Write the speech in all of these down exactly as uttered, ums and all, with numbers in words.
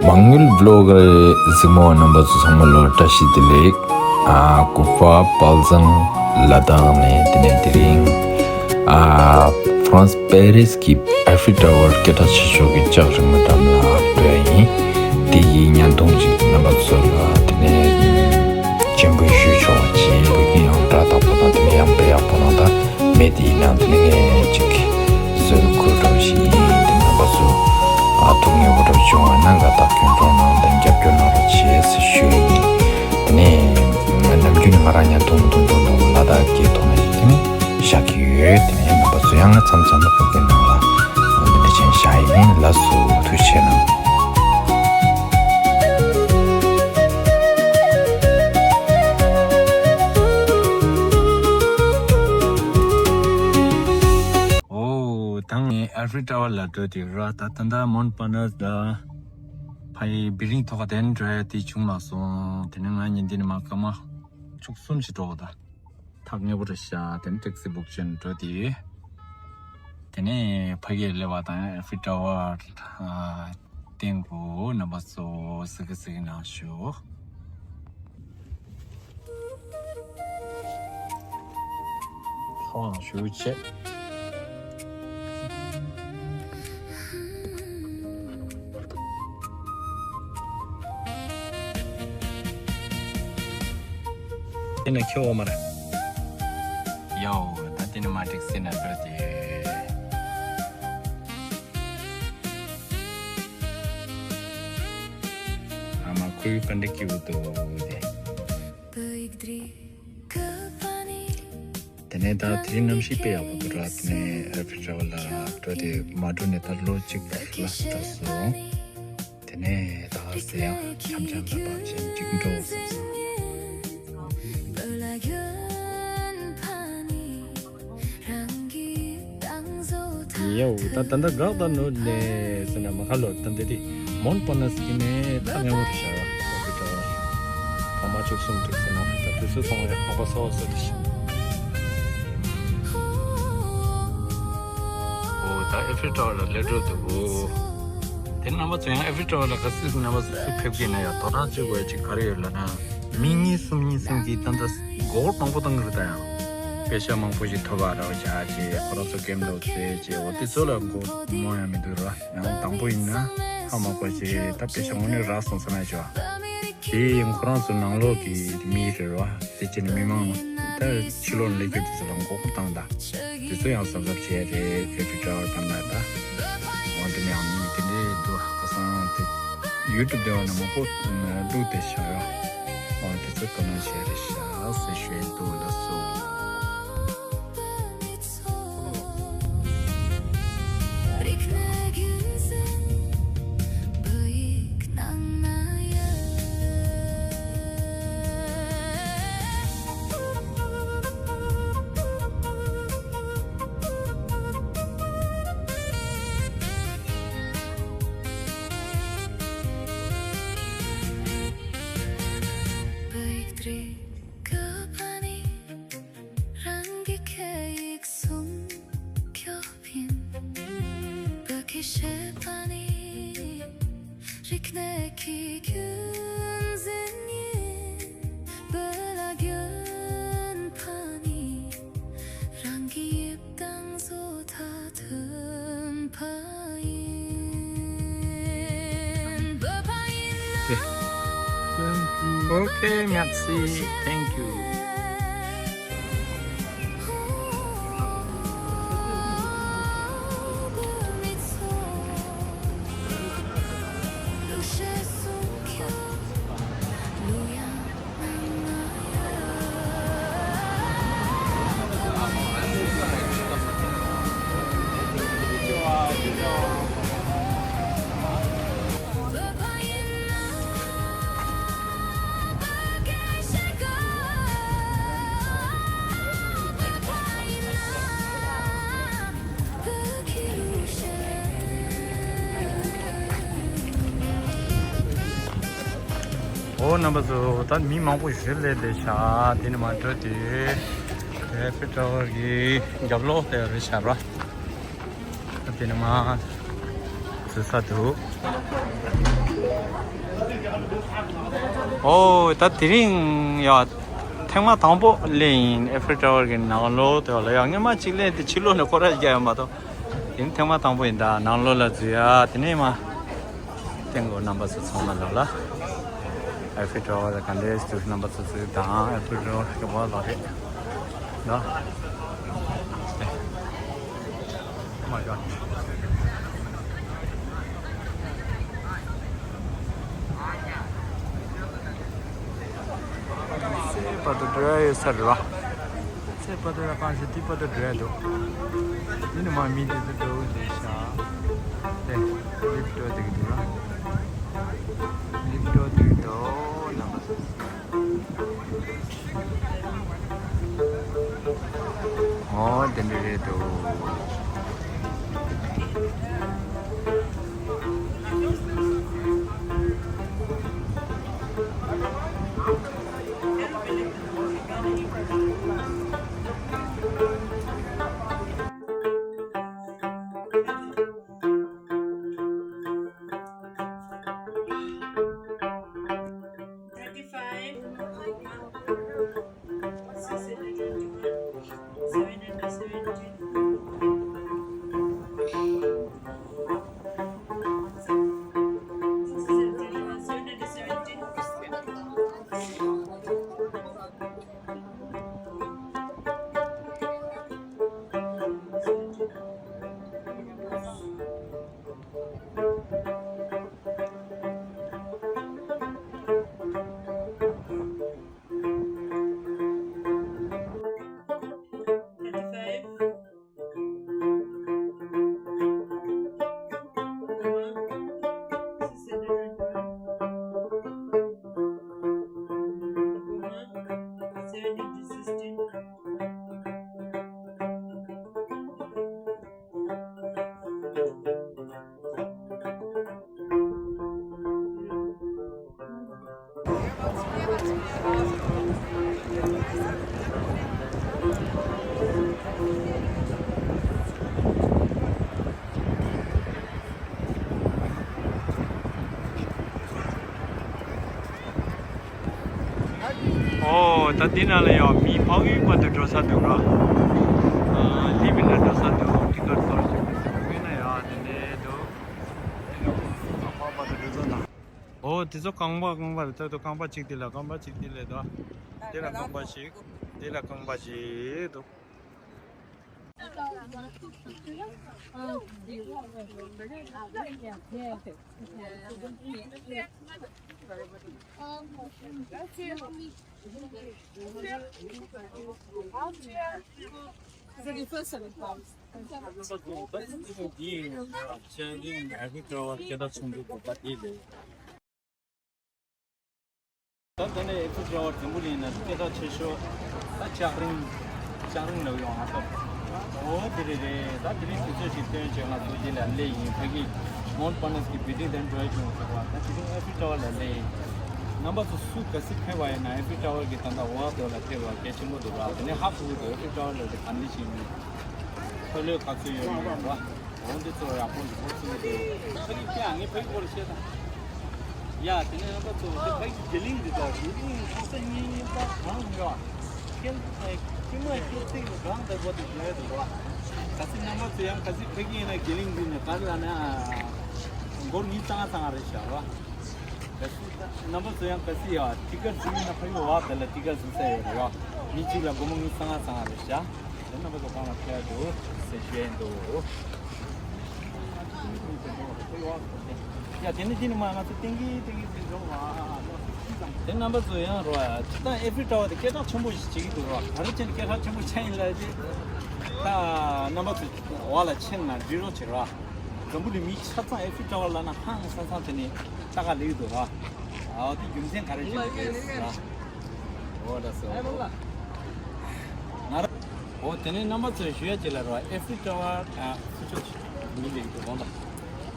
མ་དངུལ་བློ་དགའ་གཟིགས་མོ་རྣམ་པ་ཚོ་ཚང་མ་ལ་བཀྲ་ཤིས་བདེ་ལེགས། ཨ་ཀུ་ཧྥ་དཔལ་བཟང་ལ་དྭགས་ནས་དེ་ནས་དེ་རིང་ཨ་ཧྥ་རན་སི་པེ་རིས་ཀྱི་ཨེ་ཧྥི་ཊ་ཝར་སྐད་གྲགས་ཆེ་ཤོས་ཀྱི་ལྕགས་རི་མོ་འགྲམ་ལ་འགྲོ་ཡ་ཡིན། དེ་ཡི་བརྙན་ཐུང་ཅིག་རྣམ་པ་ཚོ་ལ་དེ་ནས་སྤྱན་འབུལ་ཞུས་ཆོག་པ་བྱས། བོད་ཀྱི་ཡང་སྒྲ་དག་པོ་དང་དེ་ནས་ཡང་དཔེ་ཡག་པོ་ནང་ད། མེད་དེ་ཡིན་ནའང་དེ་ནས་ངས་ཅིག་བཟོས་ཁུལ་འགྲོ་ཞིག་ཡིན། དེ་རྣམ་པ་ཚོ་ཨ་ཐུགས་མཉེས་པོ་འགྲོ་བྱུང་བ་ན་དགའ་རྟགས་སྐྱོན་འགྲོ་གནང་དང་རྒྱབ་སྐྱོར་གནང་རོགས་བྱེད་ཟེར་ཞུ་ཡ་ཡིན། དེ་ནས་ནམ་རྒྱུན་ནས་ང་རང་ཉན་ཐུང་ཐུང་ཐུང་ཐུང་ལ་དྭགས་ཀྱི་ཐོག་ནས་དེ་ནས་བཞག་གི་ཡོད། དེ་ནས་རྣམ་པ་ཚོ་ཡང་ང་མཚམས་མཚམས་ལ་བོད་སྐད་ནང་ལ་འདི་འདྲ་བྱས་བཞག་ཡ་ཡིན། ལགས་སོ་ཐུགས་རྗེ་གནང་། ཨོ། ད་ངས་ཨེ་ཧྥི་ཊ་ཝར་ལ་འགྲོ་དེ་ར། ད་ད་ལྟ་མོན་པ་ན་ད་ཕ་ཡི་བི་རིང་ཐོག་ག་དེ་ནས་འགྲོ་ཡ་དེ་བྱུང་མ་སོང་། དེ་ནས་ང་ཉིན་དེ་ནས་མ་སྐར་མ་བཅུ་གསུམ་ཞིག་འགྲོ་གི་ད། ཐག་ཉེ་པོ་རེད་ཤག་དེ་ནས་ཊེག་སི་བུག་བྱས་ནས་འགྲོ་དེ། དེ་ནས་ཕ་གིར་སླེབས་པ་དང་ཨེ་ཧྥི་ཊ་ཝར་སྟེང་གུ་རྣམ་པ་ཚོ་གཟིགས་གི་གཟིགས་གནང་ཞུ། ཚོང་ཞུ་བྱེད། དེ་ནས་ཁྱེད་འོ་མ་རེད། ཡའོ། ད་དེ་ནས་མ་འགྲིག་སེ་ན་འགྲོ་དེ། ཨ་མ་ཁོའི་ཀ་འདྲ་སྐྱིད་པོ་འདུག་དེ། དེ་ནས་ད་དེ་རིང་གནམ་གཤིས་དཔེ་ཡག་པོ་འདུག་ར། དེ་ནས་ཨེ་ཧྥི་ཊ་ཝར་ལ་འགྲོ་དེ་མ་འགྲོ་ནས་ད་ལོ་གཅིག་ལྷག་ཙམ་སོང་། དེ་ནས་ད་ཟེར་ཡང་འཆམ་འཆམ་ལ་བབས་ཤིང་འགྲིག་འགྲོ་བསམ་སོང་། ཡའོ། ད་ད་ལྟ་འགག་ད་ནུ་ལེ་ཟེར་ན་མ་ཁ་ལོ་ད་འདི་དེ་མོན་པ་ན་སི་ནས་ཐག་ཉེ་བོ་རེད་ཤག་ཨེ་ཧྥི་ཊ་ཝར་ཕ་མ་བཅུ་གསུམ་འགྲིག་ཟེར་ན་ད་དུས་ཚོད་སོང་བས་ཧོ་པ་སོ་སོ་དེ་ཤི། ཨོ་ད་ཨེ་ཧྥི་ཊ་ཝར་ལ་སླེབས་འགྲོ་འདུག་ཨོ། དེ་རྣམ་པ་ཚོ་ཡང་ཨེ་ཧྥི་ཊ་ཝར་ལ་ག་སྲིད་རྣམ་པ་ཚོ་ཕེབས་ཀྱི་ན་ཡང་དོ་སྣང་བྱེད་དགོས་ཅིག་ག་རེ་ཡོད་ལབ་ན། མི་གཉིས་གསུམ་གཉིས་གསུམ་གྱིས་ད་ལྟ་མགོ་སྐོར་དང་པོ་བཏང་གི་རེད་ད། ཡང་པེ་ཤ་མང་པོ་ཞིག་ཐོབ་པ་རེད་བ། ཅག་ཅིག་ཁོ་རང་ཚོ་གེམ་ལོག་ཚེ་ཅིག་འོ་དེ་ཚོ་ལ་མགོ་རྨོངས་ཡ་མི་འདུག་རེད་བ། ཡང་དང་པོ་ཡིན་ན་ཧ་མ་གོ་ཅིག་ད་པེ་ཤ་དངོས་གནས་རག་སོང་ཟེར་ན་ཅོ། དེ་ཡང་ཁོ་རང་ཚོ་ནང་ལོགས་ཀྱི་མི་རེད་བ། དེ་ཅི་ནས་མི་མང་ད་ཕྱི་ལོགས་ལས་འགུལ་དེ་ཚོ་ལ་མགོ་སྐོར་བཏང་ད། དེ་ཚོ་ཡང་གཟབ་གཟབ་བྱས་རེད། ཨེ་ཧྥི་ཊ་ཝར་དང་ན་ད། འོ་དེ་ནས་ཡང་མི་དེ་འདྲས་འདུག་ཁ་སང་དེ་ཡུ་ཊུབ་དེ་བ་ན་མང་པོ་བླུགས་ཏེ་བཞག་ཡོད། འོ་དེ་ཚོ་དོ་སྣང་བྱས་རེད་ཤག་ཟེར་ཞུས་འདུག་ལགས་སོ། རང་གི་སྐད་ཡིག་སྲུང་སྐྱོབ་ཡིན། བོད་ཀྱི་གཞས་པ་ནི་རིག་གནས་ཀྱི་རྒྱུན་འཛིན་ཡིན། བོད་ལྭ་གྱོན་པ་ནི་རང་གི་དབྱིབས་དང་བཟོ་ལྟ་མཐུན་པ་ཡིན། བོད་པ་ཡིན་ན། Okay, merci. Thank you. ཨོ་རྣམ་པ་ཚོ། ད་མི་མང་པོ་ཞིག་སླེབས་བསྡད་ཤག་དེ་ནས་མར་འགྲོ་དུས་ཨེ་ཧྥི་ཊ་ཝར་གྱི་རྒྱབ་ལོགས་དེ་རེད་ཤག་ར། ད་དེ་ནས་མར་འཛུལ་ས་འདུག་ཨོ་ད་དེ་རིང་ཡ་ཐེངས་མ་དང་པོ་སླེབས་ཡིན། ཨེ་ཕི་ཊ་ཝར་གྱི་ནང་ལོགས་དེ་ལ་ཡ་སྔོན་མ་གཅིག་སླེབས་དེ་ཕྱི་ལོགས་ནས་སྐོར་ར་རྒྱག་ཡོད་མ་གཏོགས་དེ་ནི་ཐེངས་མ་དང་པོ་ཡིན། ད་ནང་ལོགས་ལ་འཛུལ་ཡ། དེ་ནས་མ་སྟེང་གི་རྣམ་པ་ཚོ་ཚང་མ་ལ་ལ་ཨེ་ཕི་ཊ་ཝར་ག་འདྲས་འདུག་རྣམ་པ་ཚོ་ཚོས་དང་ཨེ་ཕི་ཊ་ཝར་ག་པར་ལ་རེད་ད། Oh my god. སེ་བར་དུ་འགྲོ་ཡ་ཡོད་ས་རེད་བ། སེ་བར་དུ་ཡ་གང་ཞིག་དེ་བར་དུ་འགྲོ་ཡ་འདུག་ཡིན་ནི་མ་མི་དེ་ཚོ་འགྲོ་འདུག་ཤག་དེ་ལིབ་འགྲོ་འདུག་འདུག་ར། ལིབ་འགྲོ་འདུག་འདུག་ལ་མ་སོང་། ཨོ་དེ་འདྲ་རེད་འདུག Thirty-five, comma, six hundred twenty-one, seven hundred seventeen. Six hundred twenty-one, seven hundred seventeen. Thirty-five. Seventeen to sixteen. ཨོ་ད་འདི་ནང་ལ་ཡང་མི་ཕ་གི་བར་དུ་འགྲོ་ས་འདུག་ར། ཨ་ལི་བི་ལ་འགྲོ་ས་འདུག་ཏི་ཀཊ་ཚོར་ཅིག་ཡིན་ན་ཡང་དེ་འདྲའི་འདུག་ཨོ་དེ་ཚོ་རྐང་པ་རྐང་པ་རེད། ད་དུ་རྐང་པ་གཅིག་དེ་ལ་རྐང་པ་གཅིག་དེ་ལ་དོ། དེ་ལ་རྐང་པ་གཅིག་འདུག་ད་དེ་ནས་ཨེ་ཕི་ཊ་ཝར་འཛམ་བུ་གླིང་ན་སྐད་གྲགས་ཆེ་ཤོས་ད་ལྕགས་རིང་། ལྕགས་རིང་ལབ་ཡོང་ང་ཚོ། ཨོ་དེ་རེད་རེད། ད་དེ་རིང་དུས་ཚོད་ཅིག་བཏོན་བྱས་ང་ཚོ་འདི་ལ་སླེབས་ཡིན། ཕ་གི་མོན་པ་ནས་ཀྱི་བི་ལྡིང་དང་འགྲོ་ཡ་བྱུང་ཟེར་བ། ད་དེ་རིང་ཨེ་ཕི་ཊ་ཝར་ལ་སླེབས་ཡིན། རྣམ་པ་ཚོ་སུ་ག་སྲིད་ཕེབས་པ་ཡིན་ན་ཨེ་ཕི་ཊ་ཝར་གྱི་ད་ལྟ་འོག་དེ་ལ་ཕེབས་པ་གལ་ཆེན་པོ་འདུག་ར། དེ་ནས་ཧ་གོ་གི་འདུག་ཨེ་ཕི་ཊ་ཝར་ལ་དེ་ག་འདྲ་ཞིག་ཡིན། ཁ་ལོས་ག་ཚོད་ཡོད་མེད་ར། འོ་འདི་ཚོ་ཡག་པོ་ཡག་པོ་བརྩི་གི་འདུག་ཕ་གི་ཁྱེད་ཨ་ངས་ཕ་གི་སྐོར་ལ་བཤད་དང་། ཡ་དེ་ནས་རྣམ་པ་ཚོ་དེ་ཕ་གི་དགེ་ལིང་འདི་དང་དགེ་ལིང་ཁ་ས་གཉིས་གཉིས་པ་གང་ཡོད། ཁྱེད་ཨེ་ཁྱེད་མ་ཁྱེད་ཚིག་ལ་གང་ལྟར་བོ་དེ་བརྗོད་ཡ་འདུག་བ། ག་ཚོད་རྣམ་པ་ཚོ་ཡང་ག་ཚོད་ཕ་གི་ཡིན་ན་དགེ་ལིང་འདི་ནས་ག་ལ་ན་སྒོར་ཉིས་ཙང་ཙང་རེད་བཞག་བ། ག་ཚོད་རྣམ་པ་ཚོ་ཡང་ག་ཚོད་ཡ་ཊི་ཀཊ་འཛིན་ཡིན་ན་ཕ་གི་བ་དེ་ལ་ཊི་ཀཊ་འཛིན་ས་ཡོད་རེད་བ། མི་གཅིག་ལ་སྒོར་མོ་ཉིས་ཙང་ཙང་རེད་བཞག་དེ་རྣམ་པ་ཚོ་གང་ལ་ཕེབས་འདུག་ཟེར་ཞུ་ཡ་འདུག་ཡ་དེ་ནི་དེ་ནི་མ་ང་ཚོ་ཏིང་གི་ཏིང་གི་ཟེར་འགྲོ་བ། དེ་རྣམ་པ་ཚོ་ཡང་རོ་ཡ་ཅི་ལྟར་ཨེ་ཕི་ཊ་ཝར་དེ་སྐད་གྲགས་ཆེན་པོ་ཞིག་བྱེད་ཀྱི་འདུག་རོ། ག་རེ་བྱས་ནས་སྐད་གྲགས་ཆེན་པོ་ཆགས་ཡིན་ལབ་ཅིག་ད་རྣམ་པ་ཚོ་འོག་ལ་ཕྱིན་ན་འབྲི་རོགས་བྱེད་རོ། འཛམ་བུ་གླིང་མི་ཆ་ཚང་ཨེ་ཕི་ཊ་ཝར་ལབ་ན་ཧང་སང་སང་དེ་ནི་ལྟ་ག་ལེགས་འདུག་རོ། ཨའོ་དེ་རྒྱུ་མཚན་ག་རེ་བྱས་ནས་རེད་ཟེར་རོ། འོ་ད་སོ། ང་རང་། འོ་དེ་ནས་རྣམ་པ་ཚོས་ཞུ་ཡ་ཅིག་ལ་རོ། ཨེ་ཕི་ཊ་ཝར་ཨ་ཚུ་ཆོག་མི་ལེགས་འདུག་དགོངས་དག་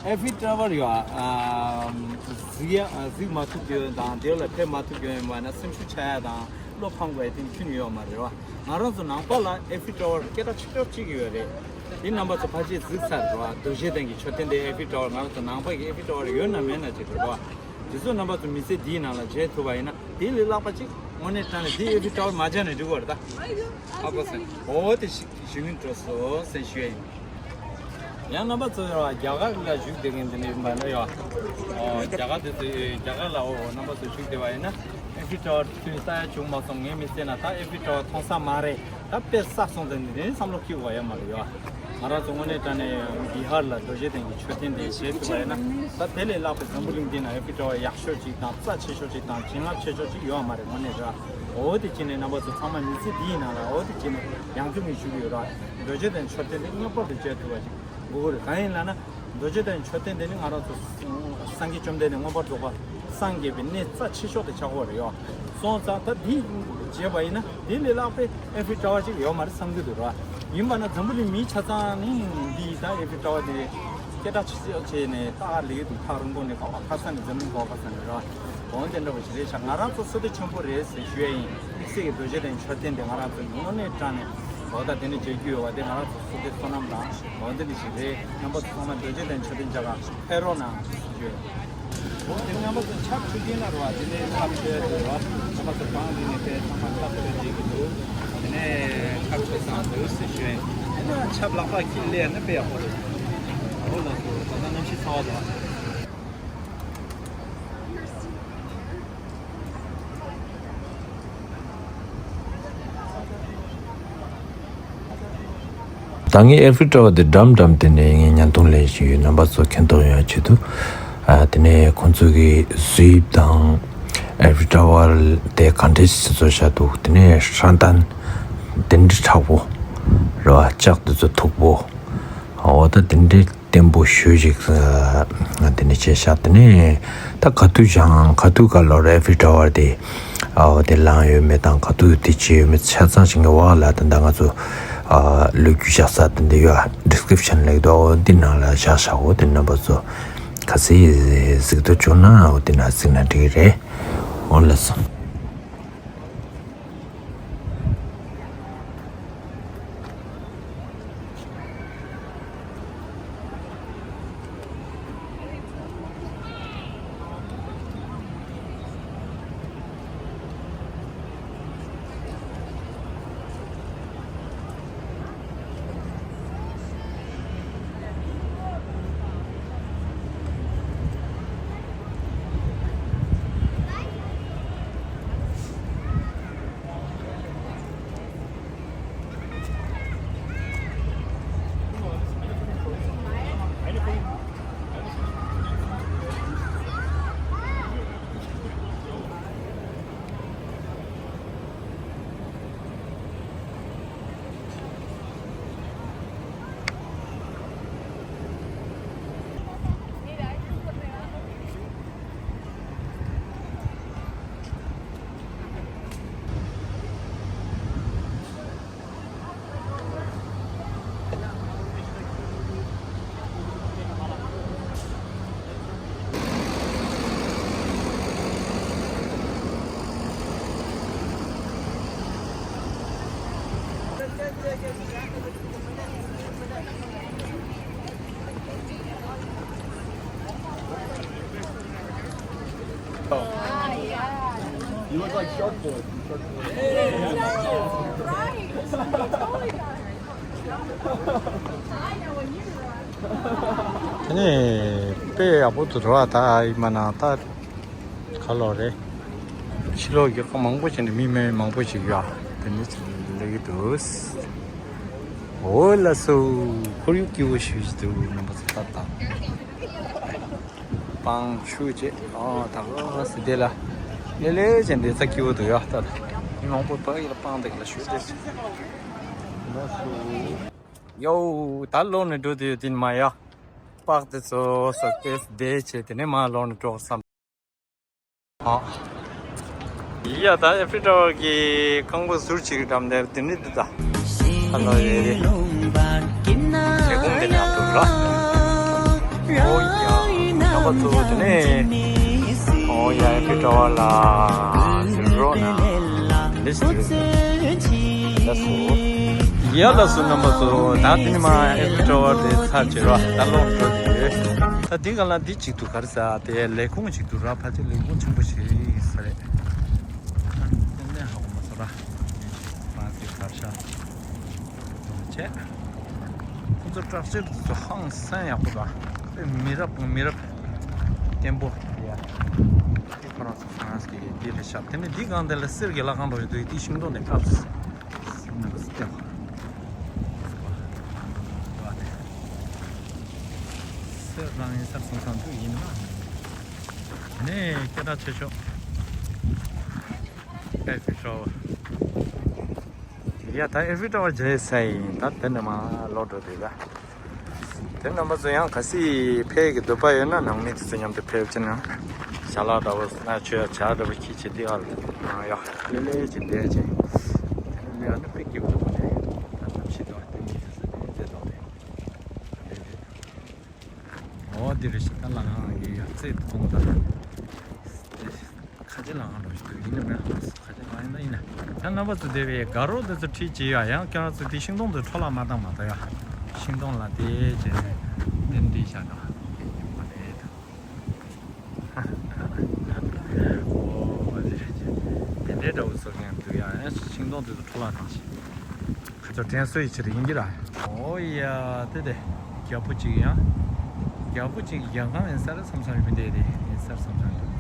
ཨེ་ཕི་ཊ་ཝར་ཡོད་ཨ། གཟིགས་ཡ་གཟིགས་མ་ཐུབ་རྒྱུ་དང་དེ་ལ་ཕེབས་མ་ཐུབ་རྒྱུ་ཡིན་པ་ན་སེམས་ཤུགས་ཆག་ཡ་དང་བློ་ཕམ་དགོས་ཡ་དེ་ཁྱོན་ནས་ཡོད་མ་རེད་བ། ང་རང་ཚོ་ནང་པ་ལ་ཨེ་ཕི་ཊ་ཝར་སྐད་གྲགས་ཆེ་ཤོས་གཅིག་ཡོད་རེད། དེ་རྣམ་པ་ཚོ་ཕལ་ཆེར་གཟིགས་ཚར་རེད་བ། རྡོ་རྗེ་གདན་གྱི་མཆོད་རྟེན་དེ་ཨེ་ཕི་ཊ་ཝར་ང་རང་ཚོ་ནང་པ་གི་ཨེ་ཕི་ཊ་ཝར་ཡོད་ན་མེད་ན་ཅིག་རེད་བ། དེ་ཚོ་རྣམ་པ་ཚོ་མི་ཚེ་འདིའི་ནང་ལ་མཇལ་ཐུབ་པ་ཡིན་ན་དེ་ལས་ལྷག་པ་ཅིག་དངོས་གནས་དྲང་གནས་འདི་ཨེ་ཕི་ཊ་ཝར་མ་མཇལ་ནས་འགྲིག་གི་རེད་ད། ཧ་གོ་སོང་། འོ་དེ་ཞིག་ཞུ་སྙིང་བྲོ་སོང་ཟེར་ཞུ་ཡ་ཡིན། ཡང་རྣམ་པ་ཚོ་ཡོད་རྒྱ་གར་ལ་བཞུགས་བསྡད་མཁན་དེ་འདྲ་ཡིན་པ་ན་ཡོད། ཨོ་རྒྱ་གར་དེ་ཚོ་རྒྱ་གར་ལ་འོ་རྣམ་པ་ཚོ་བཞུགས་བསྡད་པ་ཡིན་ན་ཨེ་ཕི་ཊ་ཝར་ཚུར་ལྟ་ཡ་བྱུང་མ་སོང་། ངའི་མི་ཚེ་ན་ད་ཨེ་ཕི་ཊ་ཝར་མཐོང་ས་མ་རེད། ད་དཔེ་བསགས་སོང་ཙང་འདི་ནས་བསམ་བློ་འཁྱེར་དགོས་ཡ་མ་རེད་ཡ། ང་རང་ཚོ་དངོས་གནས་དྲང་གནས་བི་ཧར་ལ་རྡོ་རྗེ་གདན་གྱི་མཆོད་རྟེན་དེ་མཇལ་ཐུབ་པ་ཡིན་ན་ད་དེ་ལས་ལྷག་པའི་འཛམ་བུ་གླིང་འདི་ན་ཨེ་ཕི་ཊ་ཝར་ཡག་ཤོས་ཅིག་དང་རྩ་ཆེ་ཤོས་ཅིག་དང་བྱིན་རླབས་ཆེ་ཤོས་ཅིག་ཡོད་མ་རེད་དངོས་གནས་ར། འོ་དེ་བྱས་ནས་རྣམ་པ་ཚོ་ཚང་མ་མི་ཚེ་འདིའི་ནང་ལ་འོ་དེ་བྱས་ནས་ཡང་ཐུག་ངེས་ཞུ་གི་ཡོད་ར། རྡོ་རྗེ་གདན་མཆོད་རྟེན་དེ་ངེས་པར་དུ་མཇལ་ཐུབ་པ་ཅིག་དགོས་ཀྱི་རེད། གང་ཡིན་ལབ་ན། རྡོ་རྗེ་གདན་མཆོད་རྟེན་དེ་ནི་ང་རང་ཚོ་སངས་རྒྱས་བཅོམ་ལྡན་འདས་མངོན་པར་རྫོགས་པ་སངས་རྒྱས་པའི་གནས་རྩ་ཆེ་ཤོས་དེ་ཆགས་ཀྱི་ཡོད་རེད་ཡ། སོང་ཙང་ད་འདི་མཇལ་བ་ཡིན་ན་འདི་ལས་ལྷག་པའི་ཨེ་ཕི་ཊ་ཝར་ཅིག་ཡོད་མ་རེད་བསམ་གྱི་འདུག་ར། ཡིན་པ་ན་འཛམ་བུ་གླིང་མི་ཆ་ཚང་ནི་འདི་ད་ཨེ་ཕི་ཊ་ཝར་དེ་སྐད་གྲགས་ཆེ་ཤོས་བྱས་ནས་ད་ལས་འདུག་ཐག་རིང་པོ་ནས་ག་པར་ཁ་སང་ནས་འཛམ་གླིང་ག་པར་ཁ་སང་ནས་ར། འོན་ཏེ་འདྲ་བ་ཞིག་རེད་ཤག་ང་རང་ཚོ་བསོད་བདེ་ཆེན་པོ་རེད་ཟེར་ཞུ་ཡ་ཡིན། དམིགས་བསལ་གྱི་རྡོ་རྗེ་གདན་མཆོད་རྟེན་དེ་ང་རང་ཚོ་དངོས་གནས་དྲང་གནས་འོ་ད་དེ་ནི་མཇལ་རྒྱུ་ཡོད་པ་དེ་ང་རང་ཚོ་བསོད་བདེ་བསོད་ནམས་དང་འོ་དེ་འདྲ་ཞིག་རེད། རྣམ་པ་ཚོ་ཚང་མ་རྡོ་རྗེ་གདན་མཆོད་རྟེན་མཇལ་ག་ཕེབས་རོགས་གནང་ཞུ་ཡོད། འོ་དེ་རྣམ་པ་ཚོ་ཕྱག་མཆོད་ཀྱིན་ན་རོ་བ་དེ་ནས་ཕྱག་མཆོད་དེ་རོ་རྣམ་པ་ཚོ་གང་རིག་ནས་དེ་ཚང་མ་ཕྱག་མཆོད་བྱེད་ཀྱི་འདུག་དེ་ནས་ཕྱག་མཆོད་བཏང་འདུག་ཟེར་ཞུ་ཡིན། དེ་ན་ཆབ་ལག་པ་ཁྱི་ལས་ནི་དཔེ་ཡག་པོ་རེད། འོ་ལགས་སོ། ད་ལྟ་གནམ་གཤིས་ཚ་བ་དང་། ད་ངས་ཨེ་ཕི་ཊ་ཝར་དེ་འགྲམ་འགྲམ་དེ་ནས་ངས་བརྙན་ཐུང་ལེན་བཞིན་ཡོད། རྣམ་པ་ཚོ་མཁྱེན་རྟོགས་ཡོང་ཡ་ཆེད་དུ། ཨ་དེ་ནས་ཁོང་ཚོ་གི་གཟི་དབྱིབས་དང་ཨེ་ཕི་ཊ་ཝར་དེ་ག་འདྲས་སེ་བཟོ་བཞག་འདུག་དེ་ནས་ཧྲན་ཏན་དེ་འདྲས་མཁྲེགས་པོ་རེད་བ། ལྕགས་དེ་ཚོ་མཐུག་པོ། འོ་ད་དེ་འདྲས་བརྟན་པོ་ཞེ་ཅིག་ང་དེ་ནས་བྱས་ཤག་དེ་ནས་ད་ག་དུས་བཞག་ག་དུས་ག་ལོར་ཨེ་ཕི་ཊ་ཝར་དེ་ཨ་འོ་དེ་ལངས་ཡོད་མེད་དང་ག་དུས་དེ་བྱས་ཡོད་མེད་ཆ་ཚང་ཞིག་ངས་བ་ལ་ད་ད་ང་ཚོ་ཨ་ལོ་རྒྱུས་བཞག་ས་དེ་འདྲ་ཡོད། ཌི་སི་ཀི་རིབ་ཤན་ལབ་འདུག་འོ་འདི་ནང་ལ་བཞག་ཤག་འོ་དེ་རྣམ་པ་ཚོ་ག་ཚོད་གཟིགས་འདོད་བྱུང་ན་འོ་དེ་ནང་གཟིགས་ན་འགྲིག་གི་རེད། འོ་ལགས་སོ། You look like Shark Boy from Shark Boy. Right. I totally got it. དེ་ནས་དཔེ་ཡག་པོ་འདུག་ར། ད་ཡིན་པ་ན་ད་ག་ལོག་རེད། ཕྱི་ལོགས་ཀྱི་ཁོ་མང་པོ་ཞིག་ནས་མི་མེད་མང་པོ་ཞིག་ཡོད། དེ་ནས་ལེགས་འདུག་འོ་ལགས་སོ། ཁོར་ཡུག་སྐྱིད་པོ་ཞིག་འདུག་རྣམ་པ་ཚོ་ལྟ་དང་། སྤང་ཆུ་བཅས། ཨོ་ད་ག་སི་དེ་ལ་ལེ་ལེ་ཅན་འདི་ཚ་སྐྱིད་པོ་འདུག་ཡ། ད་མི་མང་པོ་ཕ་གི་ལ་སྤང་འདི་གི་ལ་ཞུ་དེ། ལགས་སོ། ཡོ། ད་ལོག་ནས་འགྲོ་དུས་ཡོད་དེ་མ་ཡ། པགས་དེ་ཚོ་ས་ཏེས་བསྡད་བྱས་དེ་ནས་མ་ལོག་ནས་འགྲོ་བསམ། ཨ། ཡ་ད་ཨེ་ཕི་ཊ་ཝར་གྱི་རྐང་པ་ཟུར་གཅིག་འགྲམ་དེར་དེ་ནི་འདི་ད། ཨ་ལོ་རེ་རེ། ལྗེ་གུང་དེ་ནང་འདུག་ར། ཨོ་ཡ། རྣམ་པ་ཚོ་དེ་ནས། ཨོ་ཡ་ཨེ་ཕི་ཊ་ཝར་ལ་ཟུར་རོགས་གནང་། འདི་ཞིག་རེད། ལགས་སོ། ཡ་ལགས་སོ་རྣམ་པ་ཚོ། ད་དེ་ནི་མ་ཨེ་ཕི་ཊ་ཝར་དེ་ཚར་བྱེད་ར། ད་ལོག་འགྲོ་དེ། ད་འདི་ག་ལ་འདི་གཅིག་ཏུ་ག་རེ་ཟེར་དེ་ལས་ཁུངས་གཅིག་ཏུ་ར་ཕལ་ཆེར་ལས་ཁུངས་ཆེན་པོ་ཞིག་ས་རེད། ཏན་ཏན་ཧ་གོ་མ་སོང་ར། ཕ་སི་གར་ཤ་བྱས། ཁོ་ཚོ་སྲོག་ཆགས་དེ་ཚོ་ཧང་སང་ཡག་པོ་དང་། མི་རབས་མི་རབས་བརྟན་པོ་ཡ། ཁོ་རང་ཚོ་ཧྥ་རན་སི་གི་འདི་རེད་ཤག་དེ་ནས་འདི་སྒང་དེ་ལ་གསེར་གྱི་ལྷ་ཁང་འདྲ་ཞིག་འདུག་དེ་ཤིང་སྡོང་དེ་བཀབ། སེམས་ནང་སྐྱོ། སེམས་རང་ཡིན་སར་སོང་ཙང་འདུག་ཡིན་ན། ནས་སྐད་གྲགས་ཆེ་ཤོས། ཨེ་ཧྥི་ཊ་ཝར། ཡ་ད་ཨེ་ཧྥི་ཊ་ཝར་མཇལ་ས་ཡིན། ད་དེ་ནས་མར་ལོག་འགྲོ་དུས་ད། དེ་རྣམ་པ་ཚོ་ཡང་གལ་སྲིད་ཕེབས་ཀྱི་འདོད་པ་ཡོད་ན་ནང་མི་དེ་ཚོ་མཉམ་དུ་ཕེབས་ཕྱིན་ན། ཞལ་ལག་འདྲ་བོ་ན་མཆོད་ཇ་འདྲ་བོ་ཁྱི་ཆེ་འདི་ཨ་ལ་ཡ་ལེ་ལེ་ཅིག་བསྡད་ཅིང་། དེ་ནས་ལས་ཨ་ནི་དཔེ་སྐྱིད་པོ་འདུག་ནས་ད་ནམ་ཞིག་འདུག་དེ་མི་དེ་ཚོ་དེ་ནས་བསྡད་དོགས་དེ། འོ་འདི་རེད་ཤག་ད་ལྷ་ཁང་གི་ཡ་རྩེ་མཐོང་ད། ཁ་ཆེ་ལྷ་ཁང་འགྲོ་ཞིག་འདུག་ཡིན་ནམ་ཡང་ཁ་ཆེ་ལྷ་ཁང་ཡིན་ན་ཡིན་ན། ཡང་རྣམ་པ་ཚོ་བསྡད་པའི་དགའ་རོགས་དེ་ཚོ་ཁྲིད་ཀྱི་ཡ་ཡང་ཁྱེད་རང་ཚོ་དེ་ཤིང་སྡོང་དེ་འཕྲོ་བརླག་མ་བཏང་མ་གཏོགས་ཡ། ཤིང་སྡོང་ལ་དེ་བྱས་ནས་དེ་འདྲི་བྱ་དང་། ཨོ་དེ་རེད་ཅེ། དེ་འདྲའི་འདྲ་བོ་བཟོ་མཁན་འདུག་ཡ། ཡང་ཤིང་སྡོང་དེ་ཚོ་འཕྲོ་བརླག་བཏང་ཞིག་ཁ་ཚོ་དྲན་གསོ་ཡི་ཕྱིར་ཡིན་གྱི་ར། ཨོ་ཡ་དེ་དེ་རྒྱལ་པོ་གཅིག་ཡང་། རྒྱལ་པོ་གཅིག་རྒྱལ་ཁང་ཡིན་ས་རེད་བསམ་བསམ་ཡོད་དེ་དེ་ཡིན་ས་རེད་བསམ་བསམ་འདུག་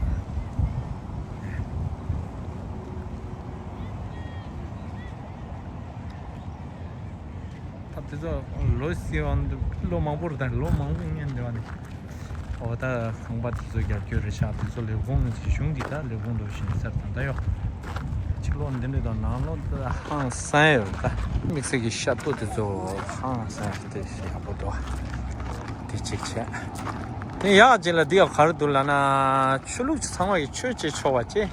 ད་དེ་ཚོ་ལོ་སི་བ་འདུག་ལོ་མང་པོ་རེད། ད་ལོ་མང་པོ་ངན་འདྲ་བ་ནི། ཨོ་ད་ཁང་པ་དེ་ཚོ་རྒྱབ་སྐྱོར་རེད་ཤག་དེ་ཚོ་ལས་ཁུངས་གཞུང་གི་ད་ལས་ཁུངས་འགྲོ་བཞིན་ཚར་དང་ད་ཡོ། ཕྱི་ལོགས་འདི་འདྲ་དང་ནང་ལོགས་ད་ཧང་སང་ཡོད་ད། དམིགས་བསལ་གྱི་ཤ་ཏོ་དེ་ཚོ་ཧང་སང་དེ་ཡག་པོ་འདུག་དེ་གཅིག་བྱས། དེ་ཡག་ཅིག་ལ་འདི་ཡག་ག་རེ་འདུག་ལབ་ན། ཆོས་ལུགས་ཚང་མ་གི་ཆོས་བྱེད་ཆོག་པ་བྱས།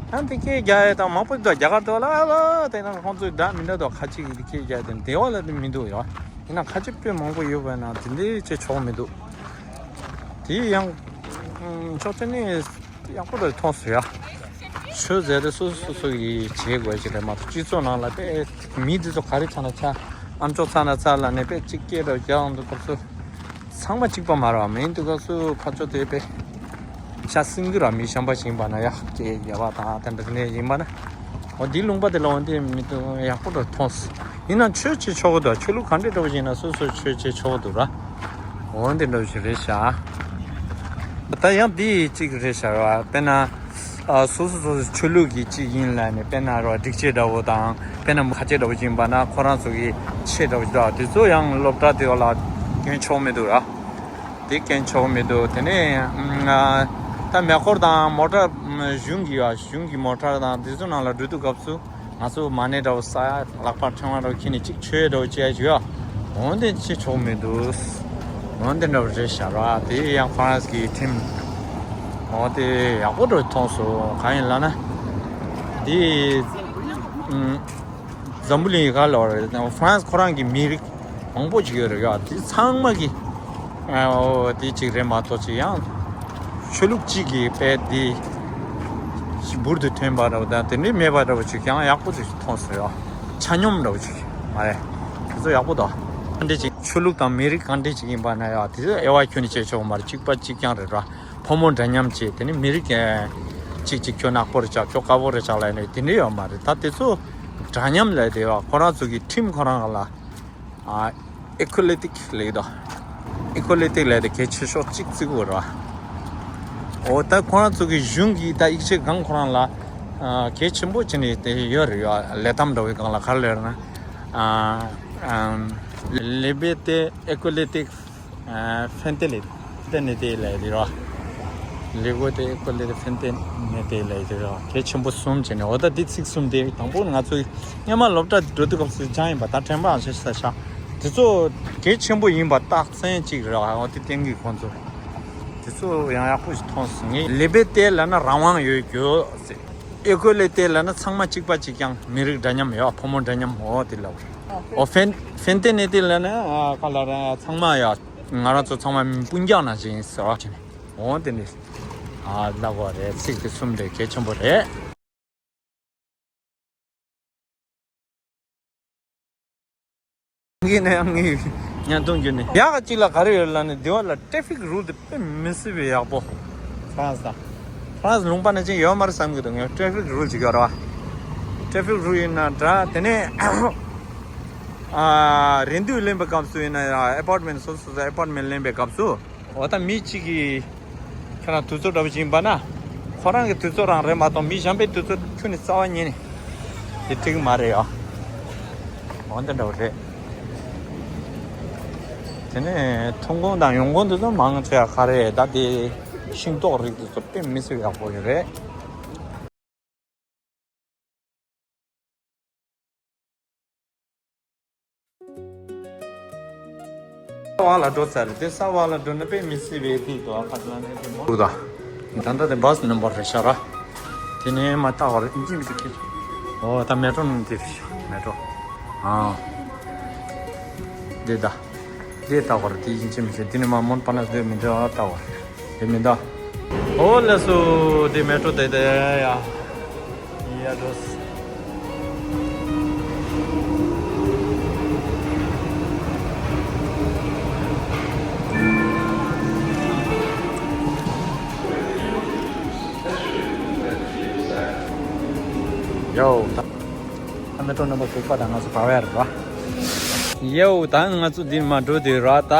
ཡང་དེ་སྐད་རྒྱག་ཡས་དང་མང་པོ་འདུག་རྒྱ་གར་དུ་ལ་ལ་དེ་ན་ཁོང་ཚོའི་སྒྲ་མི་འདྲ་འདུག་ཁ་ཅིག་གི་དེ་སྐད་རྒྱག་དེ་འདེ་བ་ལ་དེ་མི་འདུག་ཡོ། ཡིན་ན་ཁ་ཆེ་དཔེ་མང་པོ་ཡོད་པ་ན་དེ་འདྲའི་ཆེ་ཆོག་མི་འདུག་དེ་ཡང་ཕྱོགས་གཅིག་ནས་ཡག་པོ་རེད་མཐོང་སོང་ཡ། ཆོས་ཟེར་དེ་སོ་སོ་སོ་སོ་ཡིས་བྱེད་དགོས་ཞིག་རེད་མ་གཏོགས་སྤྱི་ཚོགས་ནང་ལ་དཔེ་མི་དེ་ཚོ་ག་རེ་ཆགས་ན་ཆགས། ཨམ་ཅོག་ཚ་ན་ཚ་ལ་ནས་དཔེ་གཅིག་སྐད་རེ་རྒྱག་འདུག་སྐབས་སུ། ཚང་མ་གཅིག་པ་མ་རེད་བ། མིན་དུས་སྐབས་སུ་ཕར་ཕྱོགས་དེ་དཔེ་ཤ་སྲིན་གི་ར་མི་གཞན་པ་ཞིག་ཡིན་པ་ན་ཡག་སྐད་རྒྱག་པ་དང་དེ་འདྲ་ནས་ཡིན་པ་ན། འོ་འདི་ལུང་པ་དེ་ལ་འོ་འདི་མི་འདུག་ཡག་པོ་འདྲ་མཐོང་སོང་། ཡིན་ན་ཆོས་བྱེད་ཆོག་གི་འདུག་ཆོས་ལུགས་ག་འདྲ་འདྲ་བོ་ཞིག་ཡིན་ན་སོ་སོ་ཆོས་བྱེད་ཆོག་གི་འདུག་ར། འོ་འདི་འདྲ་བོ་ཞིག་རེད་ཤག་ད་ཡང་འདི་གཅིག་རེད་ཤག་ར། དཔེར་ན། ཨ་སོ་སོ་སོ་སོ་ཆོས་ལུགས་ཀྱི་གཅིག་ཡིན་ལབ་ནས་དཔེར་ན་ར་སྒྲིག་ཆས་འདྲ་བོ་དང་དཔེར་ན་ཁ་ཆེ་འདྲ་བོ་ཡིན་པ་ན་ཁོ་རང་ཚོ་གི་ཆས་འདྲ་བོ་ཞིག་འདུག་དེ་ཚོ་ཡང་སློབ་གྲྭ་དེ་ལ་གྱོན་ཆོག་མི་འདུག་ར། དེ་གྱོན་ཆོག་མི་འདུག་དེ་ནས་ཨ་ད་མེ་འཁོར་དང་མོ་ཊ་གཞུང་གི་ཡ་གཞུང་གི་མོ་ཊ་དང་དེ་ཚོ་ནང་ལ་འགྲོ་དུས་སྐབས་སུ། ང་ཚོ་མ་ཎི་འདྲ་བོ་ས་ལག་པར་ཕྲེང་བ་འདྲ་བོ་འཁྱེར་ནས་གཅིག་ཆོས་འདྲ་བོ་བྱས་བྱོས་ཨ། འོན་ཏེ་བྱེད་ཆོག་མི་འདུག་འོན་ཏེ་འདྲ་བོ་རེད་ཤག་ར། དེ་ཡང་ཧྥ་རན་སི་གི་ཁྲིམས། འོ་དེ་ཡག་པོ་འདྲ་བོ་མཐོང་སོང་། གང་ཡིན་ལབ་ན། དེ་ཨམ་འཛམ་བུ་གླིང་ག་ལ་རེད། ཧྥ་རན་སི་ཁོ་རང་གི་མི་རིགས་མང་པོ་ཅིག་ཡོད་རེད་ཡ། དེ་ཚང་མ་གི་ཨོ་དེ་གཅིག་རེད་མ་གཏོགས་ཅིག་ཡང་ཆོས་ལུགས་གཅིག་གི་དཔེ་དེ་འབུར་དུ་ཐོན་པ་འདྲ་བོ་དང་དེ་འདྲའི་མེད་པ་འདྲ་བོ་ཅིག་ཡང་ཡག་པོ་ཅིག་མཐོང་སོང་ཡ། ཆ་སྙོམས་འདྲ་བོ་ཅིག་མ་རེད། དེ་ཚོ་ཡག་པོ་འདུག་ག་འདྲས་ཅིག་ཆོས་ལུགས་དང་མི་རིགས་ག་འདྲས་ཅིག་ཡིན་པ་ན་ཡ་དེ་ཚོ་དབྱེ་བ་ཁྱོན་ནས་བྱེད་ཆོག་མ་རེད། གཅིག་པ་གཅིག་རྐྱང་རེད་ར། ཕོ་མོ་འདྲ་མཉམ་བྱས་དེ་ནི་མི་རིགས་གཅིག་གཅིག་ཁྱོད་ནག་པོ་རེད་ཆགས་ཁྱོད་དཀར་པོ་རེད་ཆགས་ལབ་ནས་དེ་འདྲས་ཡོད་མ་རེད། ད་དེ་ཚོ་འདྲ་མཉམ་ལབ་དེ་ཡ་ཁོ་རང་ཚོ་གི་ཁྲིམས་ཁོ་རང་ལ། ཨ་ཨི་ཀོ་ལི་ཏིག་ལབ་ཀྱི་འདུག་ཨི་ཀོ་ལི་ཏིག་ལབ་དེ་གལ་ཆེ་ཤོས་གཅིག་བརྩི་གི་ཡོད་རེད་བ། འོ་ད་ཁོ་རང་ཚོ་གི་གཞུང་གི་ད་ཡིག་ཆའི་སྒང་ཁོ་རང་ལ་ཨ་གལ་ཆེན་པོ་བྱས་ནས་དེ་ཡོད་རེད་བ། ལས་ཐམ་འདྲ་བོའི་སྒང་ལ་ག་རེ་ལབ་ན། ཨ་ཨ་ལི་བེ་ཏེ་ཨི་ཀོ་ལི་ཏིག་ཨ་ཧྥེན་ཏེ་ལི་ཏེ་ནི་ཏེ་ལབ་ཀྱི་འདུག་ར། ལི་གོ་ཏེ་ཨི་ཀོ་ལི་ཏེ་ཧྥེན་ཏེ་ནི་ཏེ་ལབ་ཀྱི་འདུག་ར། གལ་ཆེན་པོ་གསུམ་བྱས་ནས་འོ་ད་འདི་ཚིག་གསུམ་དེ་དང་པོ་ང་ཚོ་སྔོན་མ་སློབ་གྲྭ་འགྲོ་དུས་སྐབས་སུ་སྦྱངས་ཡིན་པ་ད་དྲན་པའང་ཤེས་ས་ཤག་དེ་ཚོ་གལ་ཆེན་པོ་ཡིན་པ་རྟགས་མཚན་གཅིག་རེད་བ། འོ་དེ་བསྟན་གྱི་ཁོང་ཚོ། དེ་ཚོ་ཡང་ཡག་པོ་ཞིག་མཐོང་སོང་ངས། ལི་བེ་ཏེ་ལབ་ན་རང་དབང་ཡོད་རྒྱུ་ཟེར། ཨི་ཀོ་ལི་ཏེ་ལབ་ན་ཚང་མ་གཅིག་པ་གཅིག་རྐྱང་། མི་རིགས་འདྲ་མཉམ་ཡོད། ཕོ་མོ་འདྲ་མཉམ། འོ་དེ་ལབ། འོ་ཧྥེན་ཧྥེན་ཏེ་ནི་ཏེ་ལབ་ན་ཨ་ག་ལ་ར་ཚང་མ་ཡ་ང་རང་ཚོ་ཚང་མ་སྤུན་ཀྱག་ནང་བཞིན་ཟེར་བ་བྱས་ནས། འོ་དེ་ནི་ཨ་ལབ་པ་རེད། ཚིག་དེ་གསུམ་དེ་གལ་ཆེན་པོ་རེད། ངས་ནས་ངས་ ཉན་ཐུང་གྱུར་ནས་ཡག་ག་གཅིག་ལ་ག་རེ་ཡོད་ལབ་ནས་འདི་བ་ལ་ཊེ་ཕིག་རུལ་དེ་དཔེ་མི་སྲིད་པའི་ཡག་པོ། ཧྥ་རན་སི་དང་། ཧྥ་རན་སི་ལུང་པ་ནང་བཞིན་ཡོད་མ་རེད་བསམ་གྱི་འདུག་ངས་ཊེ་ཕིག་རུལ་ཅིག་ཡོད་རེད་བ། ཊེ་ཕིག་རུལ་ཡིན་ན་འདྲ་དེ་ནས་ཨ་རིན་བསྡུར་ལེན་པའི་སྐབས་སུ་ཡིན་ན་ཡང་ཨེ་པར་ཊི་མེན་ཊི་སོ་སོ་སོ་ཨེ་པར་ཊི་མེན་ཊི་ལེན་པའི་སྐབས་སུ། འོ་ད་མི་གཅིག་གིས་ཁྱེད་རང་དུས་ཚོད་འདྲ་པོ་ཞིག་ཡིན་པ་ན། ཁོ་རང་གི་དུས་ཚོད་རང་རེད་མ་གཏོགས་མི་གཞན་པའི་དུས་ཚོད་ཁྱོན་ནས་རྩ་བ་ཉིད་ནས་དེ་འགྲིག་མ་རེད་ཡ། འོ་འདི་འདྲ་པོ་རེད། དེ་ནས་ཐོན་ཁུངས་དང་ཡོང་ཁུངས་འདི་ཚོ་མང་ཆེ་བ་ག་རེ་ད་དེ་ཤིང་ཏོག་རིགས་འདི་ཚོ་དཔེ་མི་སྲིད་ཡག་པོ་ཡོད་རེད། ས་བ་ལ་འགྲོ་ཚར་རེད་དེ་ས་བ་ལ་འགྲོ་ན་དཔེ་མི་སྲིད་པའི་དུས་དོ་ཁ་ཚ་ནས་དེ་མོ། ད་ད་ལྟ་དེ་བྷ་སི་ནམ་བར་རེད་ཤག་ར། དེ་ནས་མ་ལྟ་བར་ཨིན་ཇི་མི་དུ་ཁྱེད། འོ་ད་མེ་ཊོ་ནང་དེ་རེད་ཤག་མེ་ཊོ། ཨ། འདི་ད། འདི་ལྟ་བར་དེ་ཡིན་ཆེ་མི་ཆེ་འདི་ནི་མ་མོན་པ་ན་སྡོད་མི་འདྲ་ལྟ་བར་དེ་མི་འདའ། ཨོ་ལེ་སོ་འདི་མེ་ཊོ་དེ་དེ་ཡ། ཡ་འགྲོ། ཡའོ་ད། ཨ་མེ་ཊོ་རྣམ་པ་དྲུག་པ་དང་ང་ཚོ་བར་བ་ཡར་འགྲོ། ཡའོ་ད་ང་ཚོ་འདིར་མ་འགྲོ་དུས་ར་ད་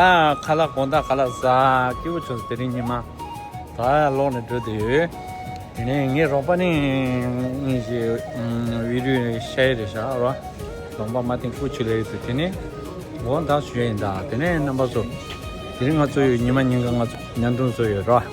ཁ་ལག་དགོང་དག་ཁ་ལག་ཟ་སྐྱིད་པོ་བྱུང་སོང་དེ་རིང་ཉི་མ། ད་ལོག་ནས་འགྲོ་དུས་ཡོད། དེ་ནས་ངའི་རོགས་པ་ནི་ངའི་ཞེ་བི་ཌིའོ་ཤར་རེད་ཤག་ར། ལོང་པ་མ་ཐེངས་ཀུ་ཆུ་ལས་ཡོད་དུས་དེ་ནས་འོ་ད་ཞུ་ཡིན་ད་དེ་ནས་རྣམ་པ་ཚོ། དེ་རིང་ང་ཚོ་ཡོད་ཉི་མ་ཉིན་གང་ང་ཚོ་ཉན་ཐུང་བཟོ་ཡོད་ར།